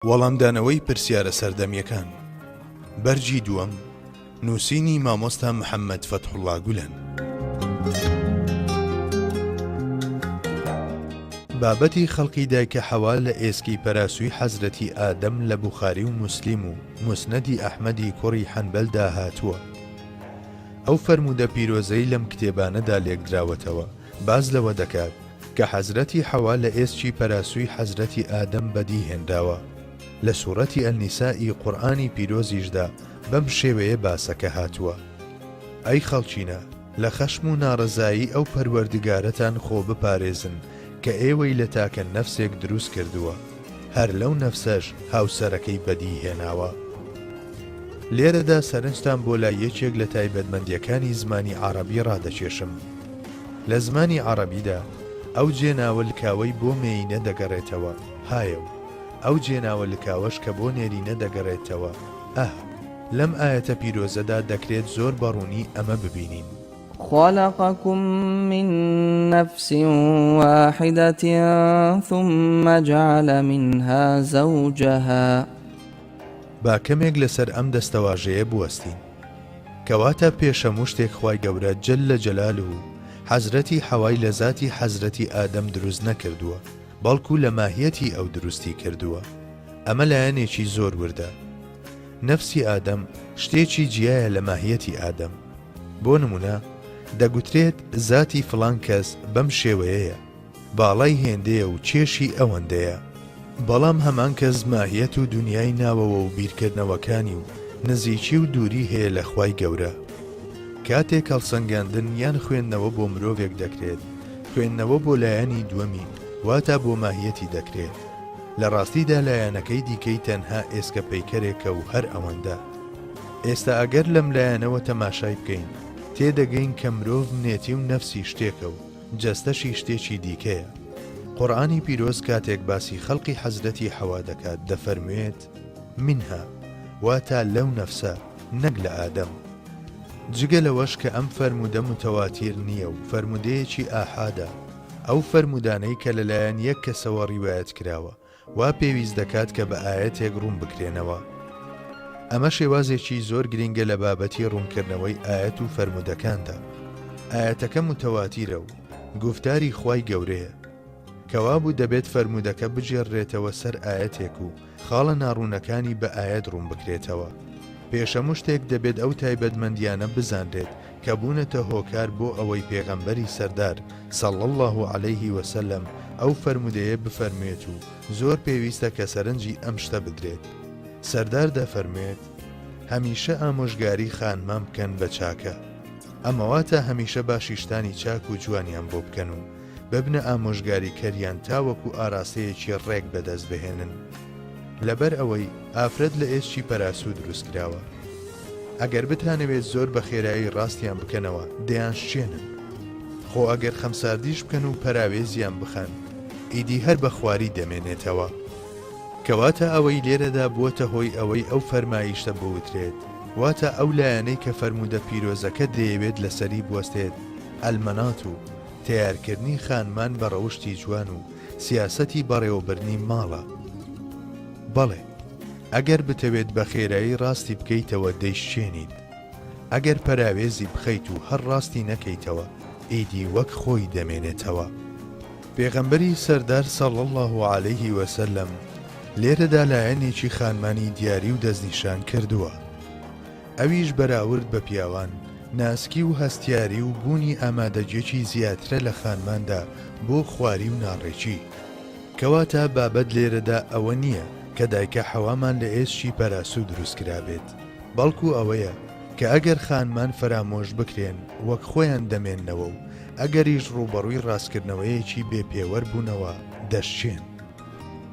وەڵامدانەوەی پرسیارە سەردەمیەکان بەرگی دووەم نووسینی مامۆستا محەممەد فەتحوڵڵا گولەن. بابەتی خەڵقی دایکە حەوا لە ئێسکی پەراسووی حەزرەتی ئادەم لە بوخاری و موسلیم و موسنەدی ئەحمەدی کوڕی حەنبەلدا هاتووە. ئەو فەرموودە پیرۆزەی لەم کتێبانەدا لێکدراوەتەوە باس لەوە دەکات کە حەزرەتی حەوا لە ئێسکی پەراسووی حەزرەتی ئادەم بەدی هێنراوە، لە سوڕەتی النساء ی قورئانی پیرۆزیشدا بەم شێوەیە باسەکە هاتووە، ئەی خەڵکینە لە خەشم و ناڕەزایی ئەو پەروەردگارەتان خۆ بپارێزن کە ئێوەی لە تاکە نەفسێک دروست کردووە، هەر لەو نەفسەش هاوسەرەکەی بەدی هێناوە. لێرەدا سەرنجتان بۆ لای یەکێک لە تایبەتمەندییەکانی زمانی عەڕەبی ڕادەکێشم. لە زمانی عەڕەبیدا ئەو جێناوە لکاوەی بۆ مێیینە دەگەڕێتەوە هایە و ئەو جێناوە لکاوەش کە بۆ نێرینە دەگەڕێتەوە ە. لەم ئایەتە پیرۆزەدا دەکرێت زۆر بە ڕوونی ئەمە ببینین. خلقکم من نفس واحدە ثم جعل منها زوجها. با کەمێک لەسەر ئەم دەستەواژەیە بوەستین. کەواتە پێش هەموو شتێک خوای گەورە جل جلالە حەزرەتی حەوای لە زاتی حەزرەتی ئادەم دروست نەکردووە بەڵکو لە ماهیەتی ئەو دروستی کردووە. ئەمە لایەنێکی زۆر وردە. نەفسی ئادەم شتێکی جیایە لە ماهیەتی ئادەم. بۆ نمونە دەگوترێت زاتی فڵان کەس بەم شێوەیەیە، باڵای هێندەیە و کێشی ئەوەندەیە. بەڵام هەمان کەس ماهیەت و دونیای ناوەوە و بیرکردنەوەکانی و نزیکی و دووری هەیە لە خوای گەورە. کاتێک هەڵسەنگاندن یان خوێندنەوە بۆ مرۆڤێک دەکرێت، خوێندنەوە بۆ لایەنی دووەمی واتا بۆ ماهیەتی دەکرێت. لە ڕاستیدا لایەنەکەی دیکەی تەنها ئێسکە پەیکەرێکە و هەر ئەوەندە. ئێستا ئەگەر لەم لایەنەوە تەماشای بکەین، تێدەگەین کە مرۆڤ منێتی و نەفسی شتێکە و جەستەشی شتێکی دیکەیە. قورئانی پیرۆز کاتێک باسی خەڵقی حەزرەتی حەوا دەکات دەفەرموێت، منها، واتا لەو نەفسە نەک لە ئادەم. جگە لەوەش کە ئەم فەرموودە متەواتیر نییە و فەرموودەیەکی ئاحادە، ئەو فەرموودانەی کە لەلایەن یەک کەسەوە ڕیوایەت کراوە، وا پێویست دەکات کە بە ئایەتێک ڕوون بکرێنەوە. ئەمە شێوازێکی زۆر گرینگە لە بابەتی ڕوونکردنەوەی ئایەت و فەرموودەکاندا. ئایەتەکە موتەواتیرە و گوفتاری خوای گەورەیە. کەوابوو دەبێت فەرموودەکە بگێڕرێتەوە سەر ئایەتێک و خاڵە ناڕوونەکانی بە ئایەت ڕوون بکرێتەوە. پێش هەموو شتێک دەبێت ئەو تایبەتمەندییانە بزانرێت کە بوونەتە هۆکار بۆ ئەوەی پێغەمبەری سەردار، صلی اللە علیه وسلم، ئەو فەرموودەیە بفەرموێت و زۆر پێویستە کە سەرنجی ئەم شتە بدرێت. سەردار دەفەرموێت، هەمیشە ئامۆژگاری خانمان بکەن بە چاکە. ئەمە واتە هەمیشە باشی شتانی چاک و جوانیان بۆ بکەن و ببنە ئامۆژگاریکەریان تاوەکو ئاراستەیەکی ڕێک بەدەست بهێنن. لەبەر ئەوەی ئافرەت لە ئێسکی پەراسوو دروست کراوە. ئەگەر بتانەوێت زۆر بە خێرایی ڕاستیان بکەنەوە دەیانشکێنن. خۆ ئەگەر خەمساردیش بکەن و پەراوێزیان بخەن ئیدی هەر بە خواری دەمێنێتەوە. کەواتە ئەوەی لێرەدا بووەتە هۆی ئەوەی ئەو فەرمایشتە بوترێت، واتە ئەو لایەنەی کە فەرموودە پیرۆزەکە دەیەوێت لەسەری بوەستێت، المناط، و تەیارکردنی خانمان بە ڕەوشتی جوان و سیاسەتی بەڕێوەبردنی ماڵە. بەڵێ، ئەگەر بتەوێت بە خێرایی ڕاستی بکەیتەوە دەیشکێنیت. ئەگەر پەراوێزی بخەیت و هەر ڕاستی نەکەیتەوە ئیدی وەک خۆی دەمێنێتەوە. پێغەمبەری سەردار صلی اللە علیه وسلم لێرەدا لایەنێکی خانمانی دیاری و دەستنیشان کردووە. ئەویش بەراورد بە پیاوان، ناسکی و هەستیاری و بوونی ئامادەگیەکی زیاترە لە خانماندا بۆ خواری و ناڕێکی. کەواتە بابەت لێرەدا ئەوە نییە کە دایکە حەوامان لە ئێسکی پەراسوو دروست کرابێت، بەڵکو ئەوەیە کە ئەگەر خانمان فەرامۆش بکرێن وەک خۆیان دەمێننەوە و ئەگەریش ڕووبەڕووی ڕاستکردنەوەیەکی بێ پێوەر بوونەوە دەشکێن.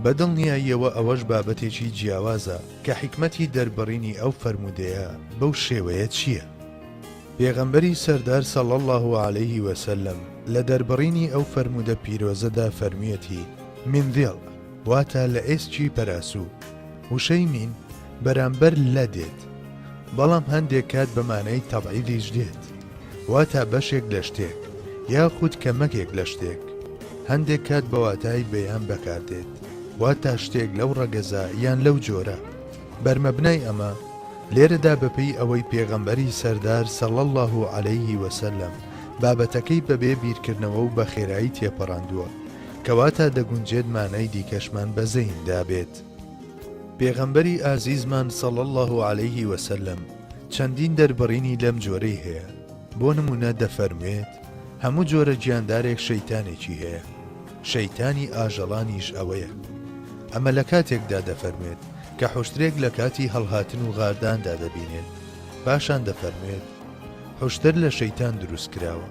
بە دڵنیاییەوە ئەوەش بابەتێکی جیاوازە کە حیکمەتی دەربڕینی ئەو فەرموودەیە بەو شێوەیە چییە؟ پێغەمبەری سەردار صلی اللە علیه وسلم لە دەربڕینی ئەو فەرموودە پیرۆزەدا فەرموویەتی، من ضلع، واتە لە ئێسکی پەراسوو، وشەی من بەرامبەر لە دێت، بەڵام هەندێک کات بە مانای تەبعیدیش دێت، واتە بەشێک لە شتێک، یاخود کەمەکێک لە شتێک، هەندێک کات بە واتای بەیان بەکاردێت. واتا شتێک لەو ڕەگەزە یان لەو جۆرە. بەرمەبنای ئەمە، لێرەدا بەپێی ئەوەی پێغەمبەری سەردار صلی اللە علیه و سلم بابەتەکەی بەبێ بیرکردنەوە و بەخێرایی تێپەڕاندووە، کەواتە دەگونجێت مانای دیکەشمان بە زەیندا بێت. پێغەمبەری ئازیزمان صلی اللە علیه و سلم چەندین دەربڕینی لەم جۆرەی هەیە، بۆ نموونە دەفەرموێت، هەموو جۆرە گیاندارێک شەیتانێکی هەیە، شەیتانی ئاژەڵانیش ئەوەیە. ئەمە لە کاتێکدا دەفەرموێت کە حوشترێک لە کاتی هەڵهاتن و غارداندا دەبینێت، پاشان دەفەرموێت، حوشتر لە شەیتان دروست کراوە،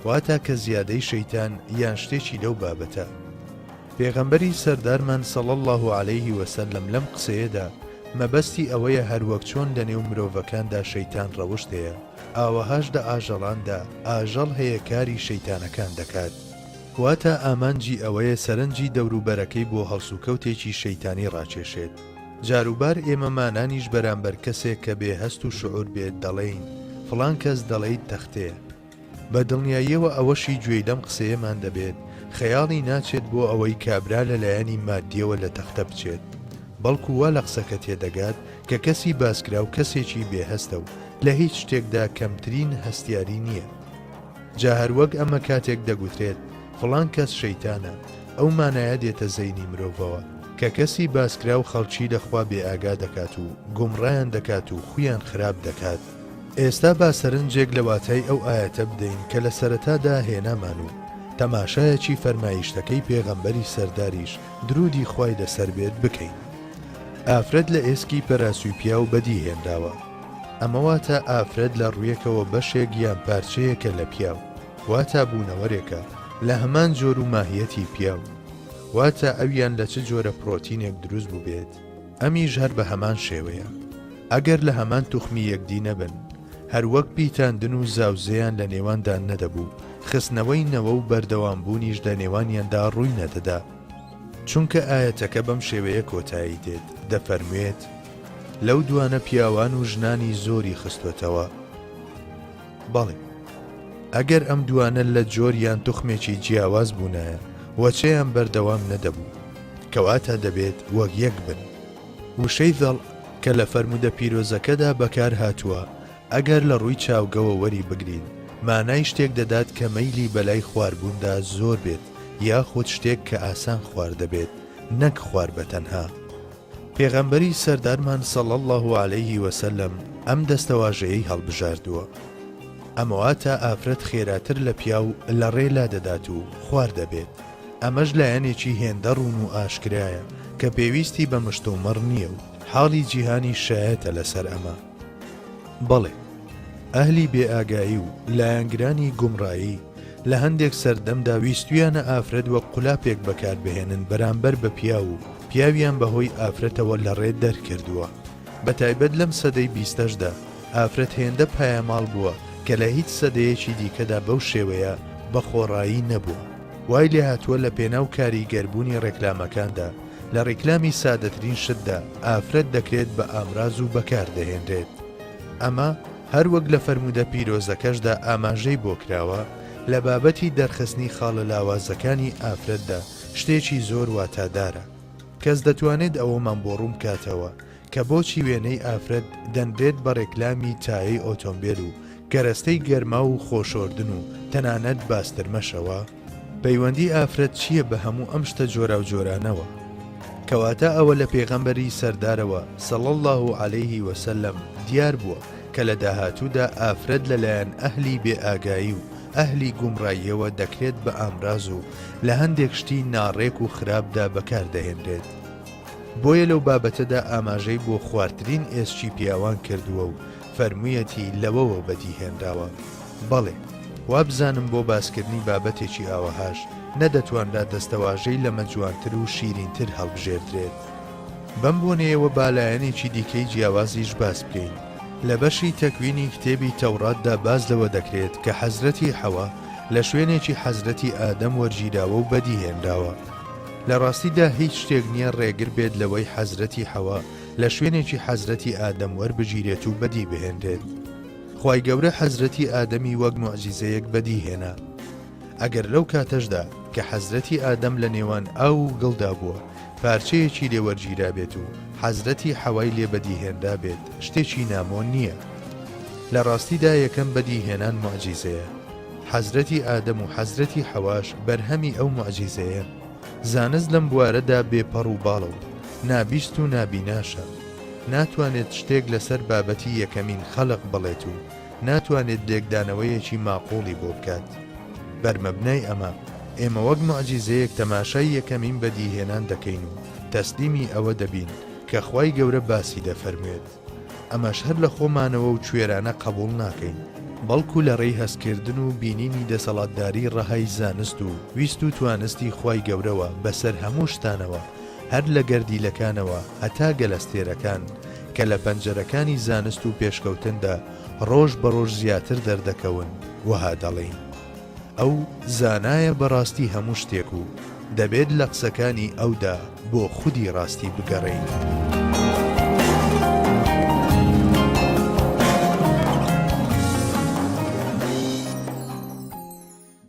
واتا کە زیادەی شەیتان یان شتێکی لەو بابەتە. پێغەمبەری سەردارمان صلی اللە علیه وسلم لەم قسەیەدا مەبەستی ئەوەیە هەروەک چۆن لەنێو مرۆڤەکاندا شەیتان ڕەوشت هەیە، ئاوەهاش لە ئاژەڵاندا ئاژەڵ هەیە کاری شەیتانەکان دەکات. واتە ئامانجی ئەوەیە سەرنجی دەوروبەرەکەی بۆ هەڵسوکەوتێکی شەیتانی ڕاکێشێت. جاروبار ئێمە مانانیش بەرامبەر کەسێک کە بێ هەست و شعور بێت دەڵێین فڵان کەس دەڵێیت تەختەیە. بە دڵنیاییەوە ئەوەشی گوێی لەم قسەیەمان دەبێت خەیاڵی ناچێت بۆ ئەوەی کابرا لە لایەنی مادیەوە لە تەختە بچێت، بەڵکو وا لە قسەکە تێدەگات کە کەسی باسکراو کەسێکی بێ هەستە و لە هیچ شتێکدا کەمترین هەستیاری نییە. جا هەروەک ئەمە کاتێک دەگوترێت فڵان کەس شەیتانە، ئەو مانایە دێتە زەینی مرۆڤەوە کە کەسی باسکراو خەڵکی لە خوا بێئاگا دەکات و گومڕایان دەکات و خویان خراپ دەکات. ئێستا با سەرنجێک لە واتای ئەو ئایەتە بدەین کە لە سەرەتادا هێنامان و تەماشایەکی فەرمایشتەکەی پێغەمبەری سەرداریش دروودی خوای لەسەر بێت بکەین. ئافرەت لە ئێسکی پەراسوی پیاو بەدی هێنراوە. ئەمە واتە ئافرەت لە ڕوویەکەوە بەشێک یان پارچەیەکە لە پیاو، واتە بوونەوەرێکە لە هەمان جۆر و ماهیەتی پیاو، واتە ئەویان لە چ جۆرە پڕۆتینێک دروست بووبێت، ئەمیش هەر بە هەمان شێوەیە، ئەگەر لە هەمان توخمی یەکدی نەبن، هەر وەک پیتاندن و زاوزێیان لە نێواندا نەدەبوو، خستنەوەی نەوە و بەردەوام بوونیش لە نێوانیاندا ڕووی نەدەدا. چونکە ئایەتەکە بەم شێوەیە کۆتایی دێت، دەفەرموێت، لەو دوانە پیاوان و ژنانی زۆری خستۆتەوە. بەڵێ، ئەگەر ئەم دوانە لە جۆر یان توخمێکی جیاواز بوونایە، وەچەیان بەردەوام نەدەبوو. کەواتە دەبێت وەک یەک بن. وشەی ضلع کە لە فەرموودە پیرۆزەکەدا بەکار هاتووە، ئەگەر لە ڕووی چاوگەوە وەری بگرین، مانای شتێک دەدات کە مەیلی بەلای خواربووندا زۆر بێت یاخود شتێک کە ئاسان خوار دەبێت نەک خوار بە تەنها. پێغەمبەری سەردارمان صلی اللە علیه وسلم ئەم دەستەواژەیەی هەڵبژاردووە. ئەمە واتە ئافرەت خێراتر لە پیاو لە ڕێ لادەدات و خوار دەبێت. ئەمەش لایەنێکی هێندە ڕوون و ئاشکرایە کە پێویستی بە مشتومڕ نییە و حاڵی جیهانیش شایەتە لەسەر ئەمە. بەڵێ، ئەهلی بێئاگایی و لایەنگرانی گومڕایی لە هەندێک سەردەمدا ویستویانە ئافرەت وەک قولاپێک بەکاربهێنن بەرامبەر بە پیاو و پیاویان بەهۆی ئافرەتەوە لەڕێ دەرکردووە. بەتایبەت لەم سەدەی بیستەشدا ئافرەت هێندە پایەماڵ بووە کە لە هیچ سەدەیەکی دیکەدا بەو شێوەیە بە خۆڕایی نەبووە. وای لێهاتووە لە پێناو کاریگەربوونی ڕێکلامەکاندا، لە ڕیکلامی سادەترین شتدا ئافرەت دەکرێت بە ئامراز و بەکار دەهێنرێت. ئەمە هەر وەک لە فەرموودە پیرۆزەکەشدا ئاماژەی بۆ کراوە، لە بابەتی دەرخستنی خاڵە لاوازەکانی ئافرەتدا شتێکی زۆر واتادارە. کەس دەتوانێت ئەوەمان بۆ ڕوون بکاتەوە کە بۆچی وێنەی ئافرەت دەنرێت بە ڕێکلامی تایەی ئۆتۆمبێل و کەرەستەی گەرماو و خۆشۆردن و تەنانەت باسترمەشەوە؟ پەیوەندی ئافرەت چییە بە هەموو ئەم شتە جۆراوجۆرانەوە؟ کەواتە ئەوە لە پێغەمبەری سەردارەوە، صلی اللە علیه وسلم، دیار بووە کە لە داهاتوودا ئافرەت لەلایەن ئەهلی بێ ئاگایی و ئەهلی گومڕاییەوە دەکرێت بە ئامراز و لە هەندێک شتی ناڕێک و خراپدا بەکار دەهێنرێت. بۆیە لەو بابەتەدا ئاماژەی بۆ خوارترین ئێسکی پیاوان کردووە و فەرموویەتی لەوەوە بەدیهێنراوە. بەڵێ، وابزانم بۆ باسکردنی بابەتێکی ئاوەهاش نەدەتوانرا دەستەواژەی لەمە جوانتر و شیرینتر هەڵبژێردرێت. بەم بۆنەیەوە با لایەنێکی دیکەی جیاوازیش باس بکەین. لە بەشی تەکوینی کتێبی تەوڕاتدا باس لەوە دەکرێت کە حەزرەتی حەوا لە شوێنێکی حەزرەتی ئادەم وەرگیراوە و بەدیهێنراوە. لە ڕاستیدا هیچ شتێک نییە ڕێگر بێت لەوەی حەزرەتی حەوا لە شوێنێکی حەزرەتی ئادەم وەربگیرێت و بەدی بهێنرێت. خوای گەورە حەزرەتی ئادەمی وەک موعجیزەیەک بەدی هێنا. ئەگەر لەو کاتەشدا کە حەزرەتی ئادەم لە نێوان ئاو و گڵدا بووە. پارچەیەکی لێ وەرگیرابێت و حەزرەتی حەوای لێ بەدیهێنرابێت شتێکی نامۆ نییە. لە ڕاستیدا یەکەم بەدیهێنان موعجیزەیە. حەزرەتی ئادەم و حەزرەتی حەواش بەرهەمی ئەو موعجیزەیەن. زانست لەم بوارەدا بێ پەڕ و باڵە و نابیست و نابیناشە. ناتوانێت شتێک لەسەر بابەتی یەکەمین خەلق بڵێت و ناتوانێت لێکدانەوەیەکی ماقوڵی بۆ بکات. بەرمەبنای ئەمە، ئێمە وەک موعجیزەیەک تەماشای یەکەمین بەدیهێنان دەکەین و تەسلیمی ئەوە دەبین کە خوای گەورە باسی دەفەرموێت. ئەمەش هەر لە خۆمانەوە و کوێرانە قەبوڵ ناکەین، بەڵکو لە ڕێی هەستکردن و بینینی دەسەڵاتداری ڕەهای زانست و ویست و توانستی خوای گەورەوە بەسەر هەموو شتانەوە هەر لە گەردیلەکانەوە هەتا گەلەستێرەکان کە لە پەنجەرەکانی زانست و پێشکەوتندا ڕۆژ بە ڕۆژ زیاتر دەردەکەون وەها دەڵێین ئەو زانایە بە ڕاستی هەموو شتێک و دەبێت لە قسەکانی ئەودا بۆ خودی ڕاستی بگەڕێین.